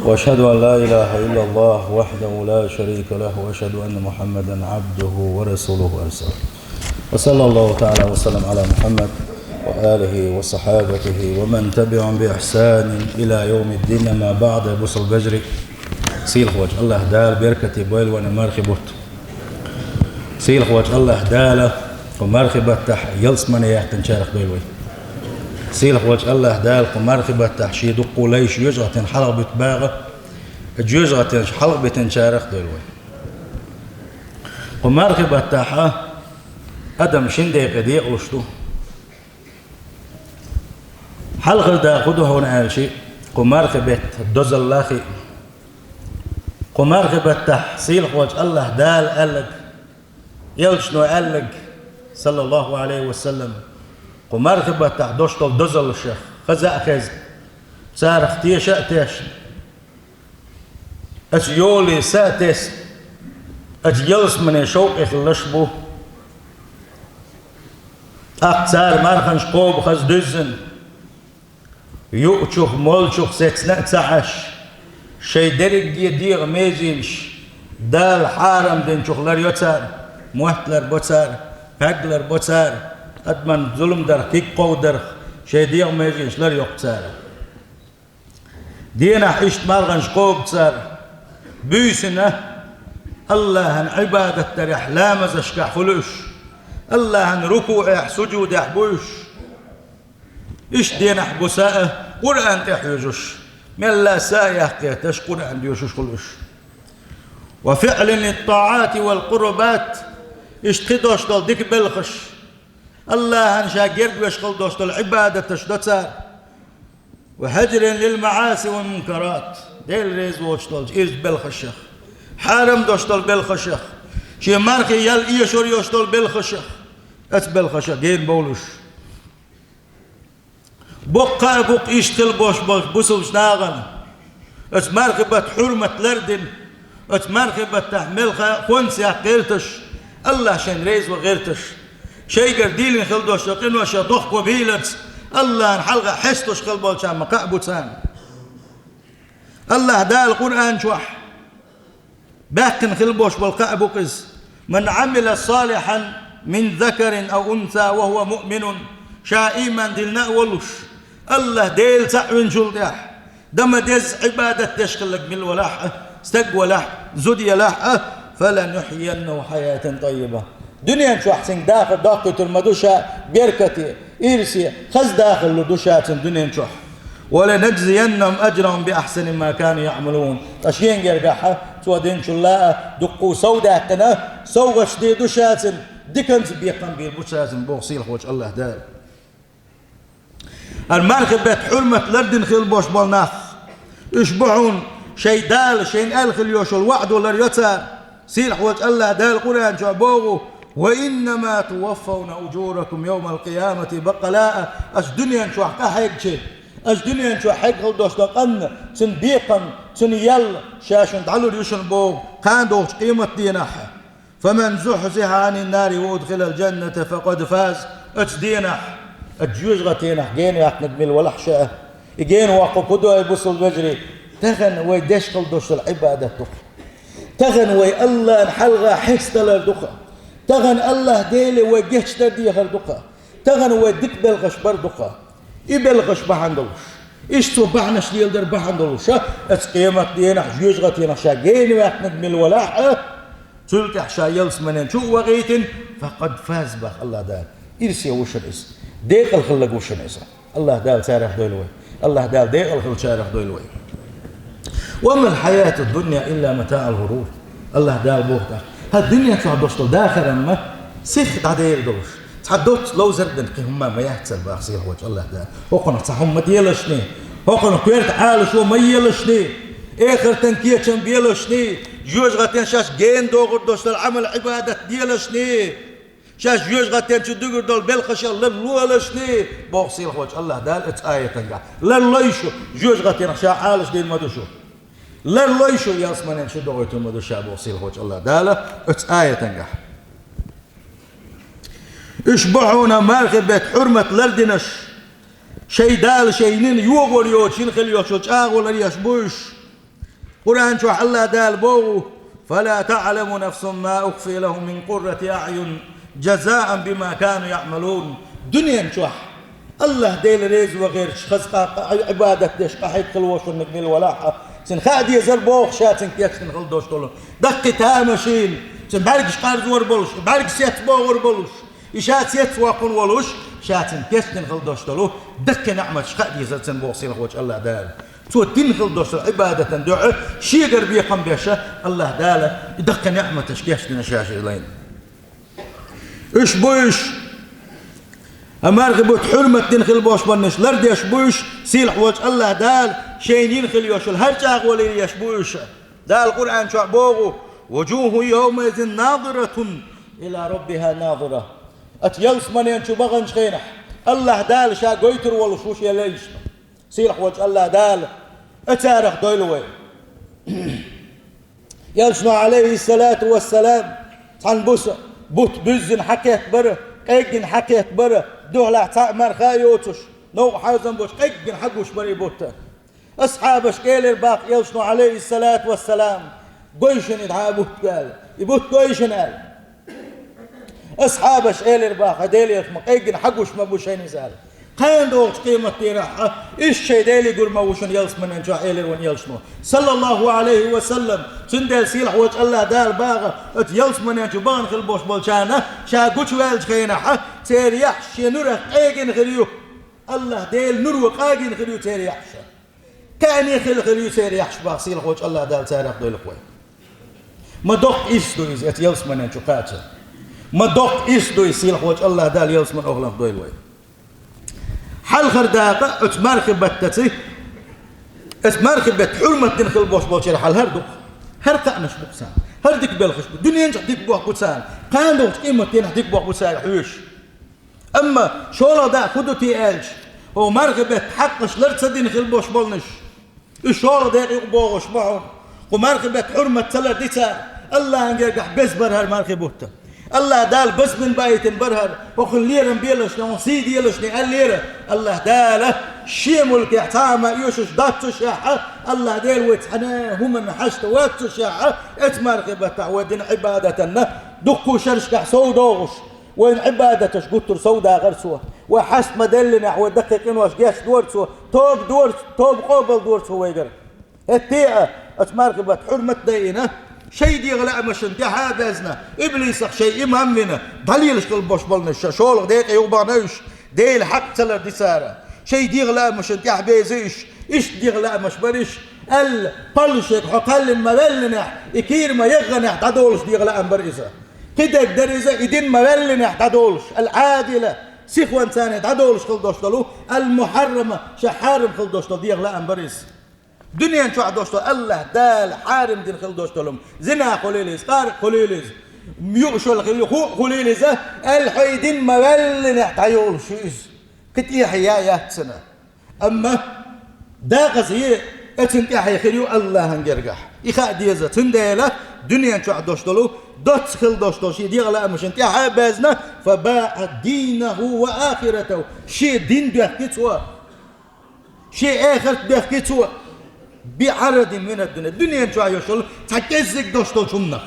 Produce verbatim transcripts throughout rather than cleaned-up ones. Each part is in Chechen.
وأشهد أن لا إله إلا الله وحده لا شريك له، وأشهد أن محمدا عبده ورسوله أرسله. وصلى الله تعالى وسلم على محمد وآله وصحابته ومن تبعهم بإحسان إلى يوم الدين. أما بعد، бусалба вежарий. Сийлахьволчу АллахӀ Дала беркате бойла вайна мархи бутт. Сийлахьволчу АллахӀ Дала кху мархи баттахь ялсамане яьккхинчарах дойла вай. Сийлахьволчу АллахӀ Дала кху мархи баттахь шен дуккха лайш йожагӀатен хьалха битта багӀа, йожагӀатен хьалха битинчарах дойла вай. Кху мархи баттахь адам шина декъе декъалуш ду. Хьалхара да хӀун ду хьуна аьлча, кху мархи бетта дозалла хи. Кху мархи баттахь сийлахьволчу АллахӀ Дала аьлларг, элчано аьлларг, саллаллаху Ӏалайхи ва саллам, кху мархи баттахь долуш долу дозаллашах хаза а хезна, царах теша а тешна, оцу йоле са а тесна, оцу ялсамане шовкъе хилларш бу. ТӀаккха цара марханаш кхобу хаза дуьззина, юучух, молчух сецна а ца Ӏаш, шайн дерриге дегӀан меженаш Дала хьарам динчух лар йо цара, мотт лар бо цара, пхьаг лар бо цара, адамна зулам дарх, куьг кховдарх, шайн дегӀан меженаш лар йо-кх цара. Денахь иштта марханаш кхобу цара, буьйсанна АллахӀан Ӏибадат дарехь ламазашкахь хуьлу уьш, АллахӀан рукуӀехь, сужудехь бу уьш. Иштта денахь бу са а Къуръан тӀе хьоьжуш, мелла са а яккхийташ Къуръан доьшуш хуьлу уьш. وفعل الطاعات والقربات, иштта кхин долуш долу дика белхаш, АллахӀан ша герга веш хила долуш долу Ӏибадаташ до цара. وهجر للمعاصي والمنكرات, Дела реза воцуш долчу ирза белхашах, хьарам долуш долу белхашах, шен мархи ял эшор йолуш долу белхашах, оцу белхашах гена бовлуш. Боккха а бу-кх иштта хила бош болчу бусалбачу нахана, оцу мархи баттан хьурмат лардина, оцу мархи баттахь мелха а хӀонс яккха гӀерташ, АллахӀ шайна реза ван гӀерташ, шайгара дийлина хила долуш долу къиношех дохко бийларца, АллахӀан хьалха хьесталуш хила болчарна ма-кхаъ бу царна. АллахӀ Дала Къуръан чохь баьккхина хила бош болу кхаъ бу-кх иза: من عمل صالحا من ذكر أو أنثى وهو مؤمن, ша ийман диллина а волуш, АллахӀ Дела цхьаъ винчул тӀаьхьа, дан ма-дезза Ӏибадат деш хилларг мила валахь а, стаг валахь а, зуда ялахь а, فلنحيينه حياة طيبة. Дуьнен чохь цуьнга дахар доккхуьйтур ма ду ша беркате, ирсе, хаза дахар лур ду ша цунна дуьнен чохь. ولنجزينهم أجرهم بأحسن ما كانوا يعملون. Ткъа шен гергахь а, цо динчул а дуккха сов даьккхина, совгӀаташ дийр ду ша цунна, диканца бекхам бийр бу ша цунна, боху сийлахьволчу АллахӀ Дала. ХӀара мархи беттан хьурмат лардина хила бош болу нах, уьш бу хьуна шайн Дала шайна аьлла хила йолуш йолу ваӀдо лар йо цара. Сийлахьволчу АллахӀ Дала Къуръан чохь боху: وإنما توفون أجوركم يوم القيامة, баккъала а, аша дуьнен чохь къахьегчи, аша дуьнен чохь хьегна хила долуш долу къанна, цуьнан бекхам, цуьнан ял ша шуна дӀалур ю шуна боху кхана догӀучу къематденахь. فمن زحزح عن النار وأدخل الجنة فقد فاز. Оцу денахь, оцу жоьжахатенахь гена ваьккхинарг мила валахь ша а. И гена воккхург хӀун ду, ай бусалба вежарий? Тахана вай деш хила долуш долу Ӏибадат ду-кх. Тахана вай АллахӀан хьалха хьесталар ду-кх. Тахана АллахӀ Деле вай гечдар дехар ду-кх. Тахана вай дика белхаш бар ду-кх. И белхаш бахьана долуш, иштта цо бахьанаш леладар бахьана долуш, оцу къематденахь, жоьжахатенахь ша гена ваьккхинарг мила валахь а, цул тӀаьхьа ша ялсаманен чу а вахийтина, فقد فاز боху АллахӀ Дала. Ирсе ву шуна иза. Декъала хилларг ву шуна иза. АллахӀ Дала царах дойла вай. АллахӀ Дала декъала хиллачарах дойла вай. وما الحياة الدنيا إلا متاع الغرور. АллахӀ Дала боху тӀаккха: хӀара дуьнен чохь долуш долу дахар-м сихха дӀадер долуш, цхьа доцца ловзар а дина кхин хӀумма ма яц-кх, боху сийлахьволчу АллахӀ Дала. ХӀокхунах цхьа хӀума ма делашний, хӀокхунах коьрта Ӏалашо ма елашний, эхартан кечам белашний, жоьжахатен шаьш гена догӀур долуш долу Ӏамал-Ӏибадат делашний, шаьш жоьжахатен чу дуьгур долу белхаш ларлолашний, боху сийлахьволчу АллахӀ Дала оцу аятангахь. Ларлой шу, жоьжахатенах ша Ӏалашдийр ма ду шу. Ларлой шу, ялсаманен чу дохуьйтур ма ду ша, боху сийлахьволчу АллахӀ Дала оцу аятангахь. Уьш бу хьуна мархи беттан хьурмат лардинарш, шайн Дала шайна йогӀур йоцуш йина хила йолуш йолу чӀагӀо ларъеш бу уьш. Къуръан чохь АллахӀ Дала боху: «فلا تعلم نفس ما أخفي لهم من قرة أعين جزاء بما كانوا يعملون». Дуьнен чохь АллахӀ Дела реза ван гӀерташ, хаза къа-, къа-, Ӏибадат деш къахьега хила волуш верг мила валахь а, цунна хаа дезара боху ша цунна кечдина хила долуш долу даккхий тамашийна, цуьнан бӀаьргаш къарзор болуш, бӀаьргаш сецбохур болуш, и ша цецвоккхун волуш, ша цунна кечдина хила долуш долу даккхий ниӀматаш хаа дезара цунна боху сийлахьчу АллахӀ Дала. Цо дина хила долуш долу Ӏибадатан дуьхьа шегара бекхам беш, АллахӀ Дала и даккхий ниӀматаш кечдина ша шен лайна. Уьш бу уьш, а мархи бутт хьурмат дина хила болуш болнаш лардеш бу уьш, сийлахьчу АллахӀ Дала шайна йина хила йолуш йолу хӀара чӀагӀо лелош бу уьш. Дала Къуръан чохь боху: «وجوه يومئذ ناضرة إلى ربها ناظرة». Оцу ялсаманен чу баханчу хенахь АллахӀ Дала ша гойтур волуш ву шен лайшна. Сийлахьчу АллахӀ Дала а царах дойла вай. Элчано, Ӏалайхиссалату вассалам, цхьана буса бутт буьззина хьакхетта бара, къеггина хьакхетта бара, дуьхьалахь цхьаъ марха а йоцуш, новкъа хьарзам болуш къеггина хьагуш бара и бутт. Асхьабашка элира боху Элчано, Ӏалайхиссалату вассалам: «Гой шуна и дӀа а бутт», – аьлла. И бутт гой шуна аьлла. Асхьабаша элира боху: «Хьан Делера ма къеггина хьагуш ма бу шайна иза», – аьлла. Кхана догӀучу къематдийнахь а иштта шайн Деле гур ма ву шуна ялсаманен чохь, элира вайн Элчано, саллаллаху Ӏалайхи ва саллам. Цундела сийлахьчу АллахӀ Дала боху, оцу ялсаманен чу бахана хила болуш болчарна ша гучуваьллачу хенахь а, церан яххьаш шен нурах къегина хир ю. АллахӀ Делан нуро къагийна хир ю церан яххьаш. Кхаъне хила хир ю церан яххьаш боху сийлахьчу АллахӀ Дала царах дойла вай. Ма доккха ирс ду иза, оцу ялсаманен чу кхачар. Ма доккха ирс ду иза, сийлахьчу АллахӀ Дала ялсаманин охӀланах дойла вай. Хьалхара дакъа оцу мархи баттаций, оцу мархи бетта хьурмат дина хила болуш болчеран хьал хӀара ду-кх. ХӀара кхаънаш бу-кх царна. ХӀара дика белхаш бу. Дуьнен чохь дика бохь бу царна. Кхана догӀучу къематдийнахь дика бохь бу царна хьоьжуш. Амма шолгӀа дакъа хӀун ду те аьлча, хӀокху мархи бетта хьакъаш лар ца дина хила болуш болнаш, уьш шолгӀа декъе юкъа богӀуш бу хьуна. Кху мархи бетта хьурмат ца ларди цара, АллахӀан гергахь беза бара хӀара мархи бутт. АллахӀ Дала базбина баийтина бара хӀара, хӀокхуьнан лерам белашна, хӀокхуьнан сий делашна аьллера. АллахӀ Дала шен мулкехь цхьа а ма оьшуш доццушехь а, АллахӀ Дела вай цхьана а хӀуманна хьашта воццушехь а, оцу мархи баттахь вай дина Ӏибадатанна дуккха шерашкахь сов догӀуш, вайн Ӏибадаташ гуттар сов дагӀара Цо. Вай хьаста ма-деллинехь, вай даккхий къинош гечдора Цо, тоба дора, тоба къобалдора Цо вайгара. ХӀетте а, оцу мархи бетта хьурмат а дайина, шайн дегӀан лаамашна тӀаьхьа а безна, иблисах шайн имам вина, дӀалелаш хила болуш болнаш ша, шолгӀа декъе юкъа бахана уьш, Делан хьакъ ца ларди цара. Шайн дегӀан лаамашна тӀаьхьа беза уьш, иштта дегӀан лаамаш бара уьш, аьлла, паллашега хьо кхаьллина ма-веллинехь, и кийра ма-ягӀанехь дӀадолуш дегӀан лаам бара иза. Кхидерг дара иза, и дина ма-веллинехь дӀадолуш, ал-Ӏадила, сихонца царна дӀадолуш хила долуш долу, ал-Мухьаррама, ша хьарам хила долуш долу дегӀан лаам бара иза. Дуьнен чохь долуш долу АллахӀ Дала хьарам дина хила долуш долу, зина хуьлийла иза, къаракъ хуьлийла иза, юуш йолу хила, ху-, хуьлийла иза, аьлла, хьо и дина ма-веллинехь дӀайолуш ю иза. Кхин тӀаьхье яц цунна. Амма декъаза е, оцунна тӀаьхье хир ю АллахӀан гергахь. И хаа деза, цундела дуьнен чохь долуш долу, доцца хила долуш долу шен дегӀан лаамашна тӀаьхьа а безна, фабаъа дийнаху ва ахиратаху, шен дин доьхки цо, шен эхарт доьхки цо, биӀарадин минад-дунья, дуьнен чохь йолуш йолу цхьа кӀеззиг долуш долчу хӀуманах.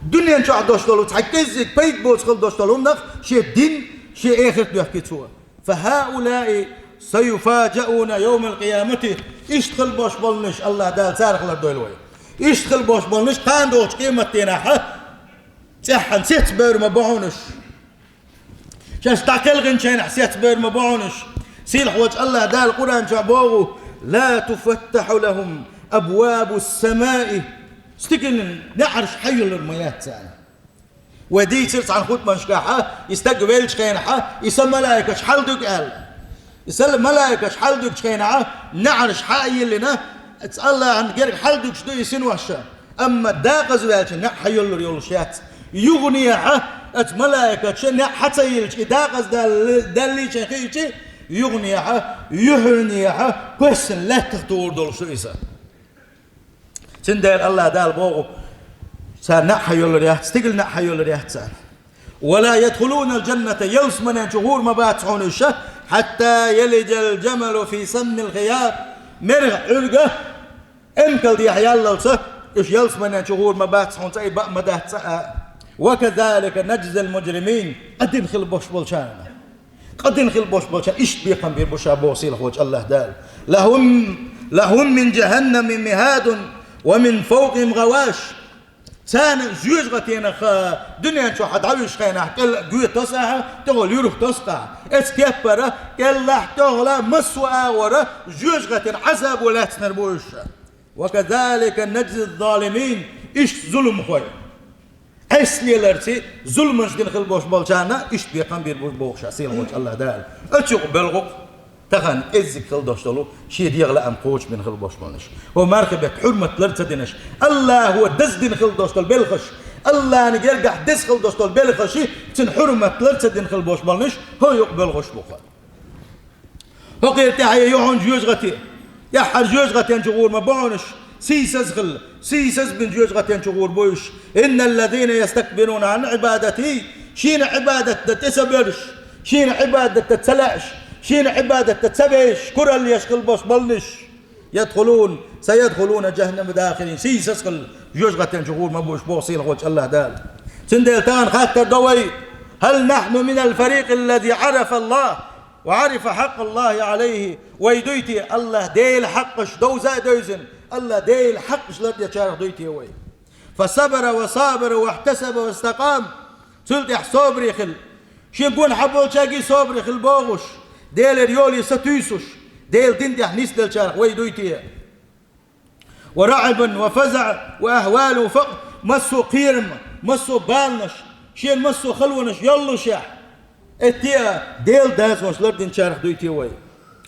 Дуьнен чохь долуш долу цхьа кӀеззиг пайда боцу хила долуш долу хӀуманах шен дин, шен эхарт доьхки цо. «Фа хьаулаи саюфаджауна йовмал къиямати». Иштта хила болуш болнаш, АллахӀ Дала царах лардойла вай. Иштта хила болуш болнаш, кхана догӀучу къематдийнахь цӀеххьана сецбевр ма бу хьуна уьш. Шаьш дӀакхелхинчу хенахь сецбевр ма бу хьуна уьш. Сийлахьчу АллахӀ Дала Къуръан чохь боху: «Ла туфаттахьу лахум абвабус самаи». Стигалан неӀарш хьайиллар ма яц царна. Вай дийцира цхьана хутбанашкахь, и стаг веллачу хенахь, и са малайкаш хьаладуьгу аьлла. И са малайкаш хьаладуьгучу хенахь, неӀарш хьа а йиллина, АллахӀан герга хьаладуьгуш ду и синош. Амма декъаза ваьлча, неӀ хьайиллар йолуш яц. Юханехьа, оцу малайкаша неӀ хьа ца йиллича, и декъаза дал-, даьллача хиъча, юханехьа, юьхьанехьа, кхоьссина лаьттах тухур долуш ду иза. Цундела АллахӀ Дала боху: «Царна неӀ хьайиллар яц, стигалан неӀ хьайиллар яц царна. Ва ла ядхулунал джанната, ялсаманен чу гӀур ма бац хьуна уьш, хьатта ялиджал джамалу фи саммил хият». Мерах Ӏуьрга Эмкал дехьа яллалца, уьш ялсаманен чу гӀур ма бац хьуна цӀа, и баа ма дац цӀа а. «وكذلك نجزي المجرمين», къа дина хила бош болчарна. Къа дина хила бош болчарна иштта бекхам бийр бу ша боху сийлахь волчу АллахӀ Дала. «لهم، لهم من جهنم مهاد ومن فوقهم غواش». Царна жоьжахатенах, дуьнен чохь дӀавуьжучу хенахь, кӀел а гойту аса ахьа, тӀехула юьрту аса ахьа. Эцу кеппара, кӀеллахь, тӀехула массо а агӀора жоьжахатен Ӏазабо лаьцнарг бу уьш. «وكذلك نجزي الظالمين». Иштта зуламхой, Ӏеса леларций, зуламаш дина хила бош болчарна иштта бекхам бийр бу боху ша сийлахь волчу АллахӀ Дала. Оцу юкъа боьлху-кх тахана кӀеззиг хила дош долу, шен дегӀан лаам кхочушбина хила бош болнаш. ХӀо мархи бетта хьурмат лар ца динаш, АллахӀо даздина хила дош долу белхаш, АллахӀна гергахь деза хила дош долу белхаши, цуьнан хьурмат лар ца дина хила бош болнаш, хӀо юкъа боьлхуш бу-кх. ХӀокхера тӀаьхье ю хьуна жоьжахати. ТӀаьххьара жоьжахатен чу гӀур ма бу хьуна уьш, сийсаз хила, сийсаз бина жоьжахатен чу гӀур бу уьш. «إن الذين يستكبرون عن عبادتي», шена Ӏибадат дан тӀе ца боьлуш, шена Ӏибадат дан ца лаьаш, шена Ӏибадат дан ца безаш, куралла еш хила бош болнаш. «يدخلون، سيدخلون جهنم داخرين». Сийсаз хила, жоьжахатен чу гӀур ма бу уьш боху сийлахь волчу АллахӀ Дала. Цундела тахана хаттар до вай: «هل نحن من الفريق الذي عرف الله وعرف حق الله عليه». Вай дуй те АллахӀ Делан хьакъаш довза а девзина, АллахӀ Делан хьакъаш лардечарах дуй те вай? «فصبر وصابر واحتسب واستقام». Цул тӀаьхьа собаре хила, шен гонахьа болчаьргий собаре хила бохуш, Делера йоле сатуьйсуш, Делан дин тӀехь нисделчарах вай дуй те? «ورعب وفزع وأهوال وفقر». Массо а кхерам, массо а баланаш, шена массо а халонаш йоллушехь, эттеа Делан дазонаш лардинчарах дуй те вай?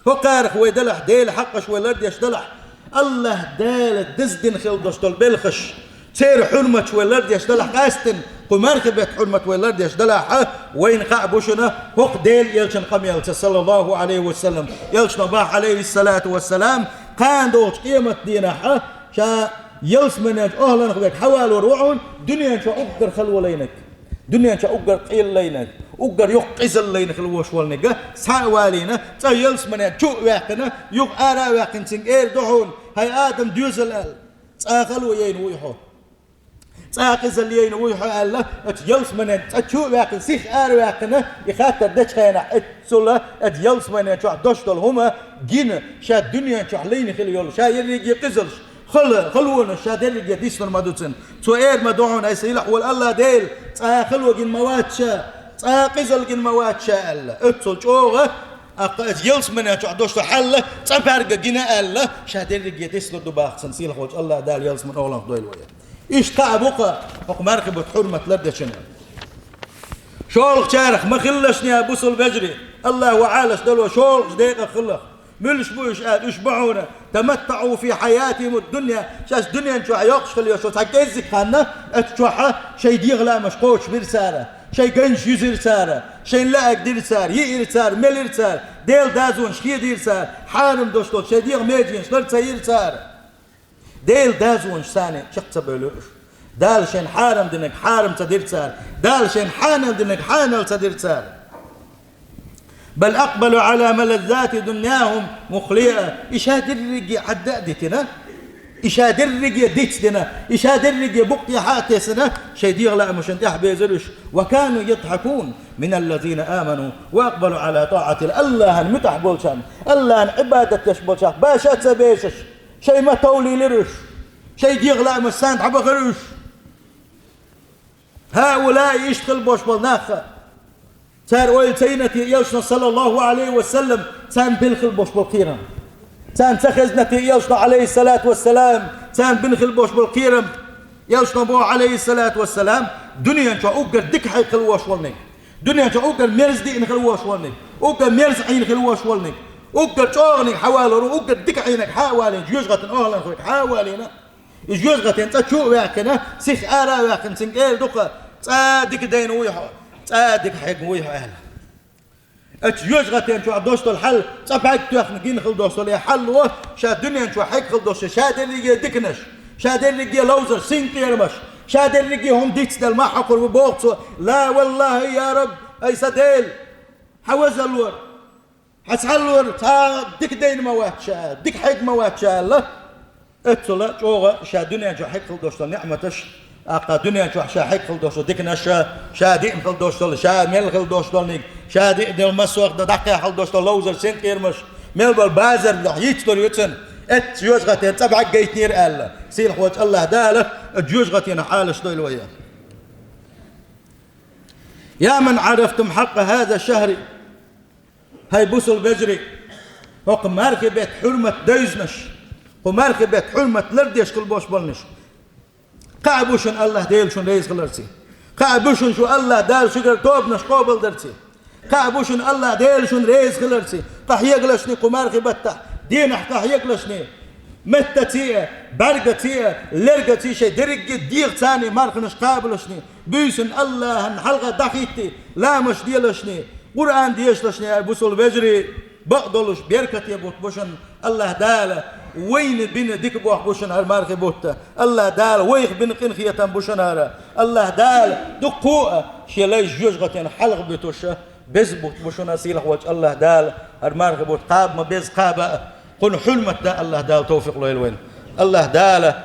ХӀокхарах вай далахь, Делан хьакъаш вай лардеш далахь, АллахӀ Дала даздина хила дош долу белхаш, церан хьурматаш вай лардеш далахь, къаьсттина кху мархи бетта хьурмат вай лардеш далахь, вайна хаа бу шуна хӀокху Делан элчан къамелаца, саллаллаху Ӏалайхи ва саллам. Элчано боху, Ӏалайхиссалату вассалам, кхана долчу къематдийнахь ша ялсаманен чу охьаланах верг хьавалор ву хьуна, дуьнен чохь уггар хало лайнарг, дуьнен чохь уггар къел лайнарг, уггар йоккха къизалла лайна хила вош волниг схьа а валийна, цкъа ялсаманен чу а ваьккхина, юха ара а ваьккхина, цуьнга эр ду хьуна: «ХӀай Адам, доьзал», аьлла, «цкъа хало яйна вуй хьо, цкъа къизалла яйна вуй хьо», аьлла, оцу ялсаманен цкъа чу а ваьккхина, сиха ара а ваьккхина, и хаттар дечу хенахь, эццула оцу ялсаманен чохь дош долу хӀума гина, ша дуьнен чохь лайна хила йолу, ша ерриге къизалш, хала, халонаш ша дерриге диснар ма ду цуьнан. Цо эр ма ду хьуна: «Ай сийлахь волу АллахӀ Дела, цкъа хало гина ма вац ша, цкъа къизалла гина ма вац ша», аьлла. Оццул чӀогӀа, аккха оцу ялсаманен чохь дош долу хьал цкъа бӀаьрга гина аьлла, ша дерриге диснар ду боху цуьнан сийлахь волчу АллахӀ Дала ялсаманен охьаланах дойла вай. Иштта кхаъ бу-кх хӀокху мархи бутт хьурмат лардечунна. ШолгӀачарах ма хилалаш, я бусалба вежарий, АллахӀ ва Ӏалаш дало шолгӀачу декъах хилалаш. Муьлш бу уьш аьлла, уьш бу хьуна: «تمتعوا في حياتكم الدنيا». Шаьш дуьнен чохь йоккхуш хила йолу цхьа кӀеззиг хан, оцу чохь шайн дегӀан лаамаш кхочушбира цара, шайн гайнаш юзира цара, шайна лаьарг дира цара, йиира цара, мелира цара, Делан дазонаш хедийра цара, хьарам дош долчу шайн дегӀан меженаш лар ца йира цара. Делан дазонаш царна чекх ца бевлира уьш. Дала шайна хьарам динарг хьарам ца дира цара. Дала шайна хьанал динарг хьанал ца дира цара. «بل أقبلوا على ملذات دنياهم مخلية». И ша дерриге Ӏадда а дитина, и ша дерриге дицдина, и ша дерриге букъ тӀехьа а тесна, шайн дегӀан лаамашна тӀехь безира уьш. «وكانوا يضحكون من الذين آمنوا وأقبلوا على طاعة الله». АллахӀан муьтӀахь болчарна, АллахӀан Ӏибадат деш болчарна баша а ца бешаш, шайн матов лийлира уьш, шайн дегӀан лаамаш санна дӀабахара уьш. «هؤلاء», иштта хила бош болу нах, цара ойла ца йина те элчано, саллаллаху Ӏалайхи ва саллам, царна бина хила бош болу кхерам? Царна ца хезна те элчано, Ӏалайхиссалату вассалам, царна бина хила бош болу кхерам? Элчано боху, Ӏалайхиссалату вассалам, дуьнен чохь уггар дика хьегна хила вош волниг, дуьнен чохь уггар мерза диъна хила вош волниг, уггар мерза Ӏийна хила вош волниг, уггар чӀогӀаниг хьавалор ву, уггар дика Ӏийнарг хьа а валийна, жоьжахатин охьаланах верг хьа а валийна, и жоьжахатен цӀа чу а ваьккхина, сиха ара а ваьккхина, цуьнга эр ду-кх: «Цкъа дика дайна вуй хьо, цкъа дика хьегна вуй хьо», аьлла. Оцу жоьжахатен чохь дош долу хьал, цӀа бӀаьрг тоьхна гина хила дош долу и хьал, ша дуьнен чохь хьегна хила дош, ша дерриге диканаш, ша дерриге ловзарш, синкъерамаш, ша дерриге хӀума дицделла ма хьакхур ву, боху цо: «لا والله يا رب», ай сан Дела, хьан вазаллора, хьан цхьаллора цхьа дика дайна ма вац ша аьлла, дика хьегна ма вац ша аьлла. Эццула чӀогӀа ша дуьнен чу хьекхал долуш долу неӀматаш, аккха дуьнен чохь ша хьекхал долуш долу диканаш, ша диъна хала долуш долу, ша мел хала долуш долниг, ша диъ делла массо а даккхий хала долуш долу ловзар синкъерамаш, мел болу базар йицлур ю цуьнан, эццу жоьжахатин цӀа бӀаьрг гайтинера аьлла, сийлахь волчу АллахӀ Дала жоьжахатин хьалаш дойла вай. يا من عرفتم حق هذا الشهر. ХӀай бусул вежарий, хӀокху мархи бетт хьурмат девзинарш, кху мархи бетт хьурмат лардеш хила бош болнаш. Кхаъ бу шуна АллахӀ Дела шуна реза хиларций. Кхаъ бу шуна шу АллахӀ Дала шуьгара тобанаш къобалдарций. Кхаъ бу шуна АллахӀ Дела шуна реза хиларций. Къахьегалашний кху мархи баттахь, дийнахь къахьегалашний. Меттаций а, бӀаьргаций а, лергаций шайн дерриге дегӀаца царний марханаш кхабалашний, буьйсанна АллахӀан хьалха дӀахӀиттий, ламаш делашний, Къуръан дешалашний, ай бусул вежарий, бакъдолуш беркате бутт бу шуна АллахӀ Дала, вайна бина дика бохь бу шуна хӀара мархи бутт, АллахӀ Дала вайх бина къинхетам бу шуна хӀара, АллахӀ Дала дуккха а шен лайш жоьжахатин хьалха буьтуш, беза бутт бу шуна сийлахь волчу АллахӀ Дала, хӀара мархи бутт кхаба ма беза кхаба а, кхунна хьурмат дан АллахӀ Дала товфикъ лойла вайна. АллахӀ Дала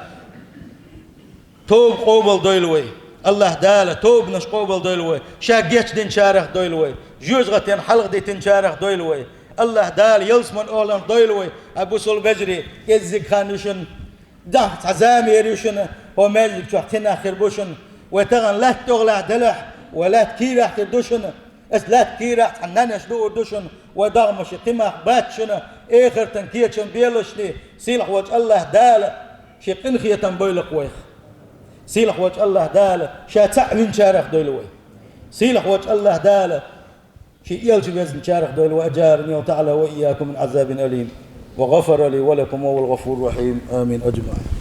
тоба къобал дойла вай. АллахӀ Дала тобанаш къобал дойла вай. Ша гечдинчарах дойла вай. Жоьжахатин хьалха дитинчарах дойла вай. АллахӀ Дала ялсаман охӀланах дойла вай. Ай бусул вежарий, кӀеззиг хан ю шуна, даха цхьа замер ю шуна, хӀо маьждиг чохь кхин нах хир бу шуна. Вай тахана латта тӀехулахь делахь, вай латта кийрахь хир ду шуна. Аса латта кийрахь цхьа нанаш дуур ду шуна, вай догӀмаши кхин мах бац шуна, эхартан кечам белашний, сийлахь волчу АллахӀ Дала шен къинхетам бойла-кх вайх. Сийлахь волчу АллахӀ Дала ша цхьаъ винчарах дойла вай. Сийлахь волчу АллахӀ Дала шен элча везначарах дойла вай, أجارني الله تعالى وإياكم من عذاب أليم. وغفر لي ولكم وهو الغفور الرحيم. آمين أجمعين.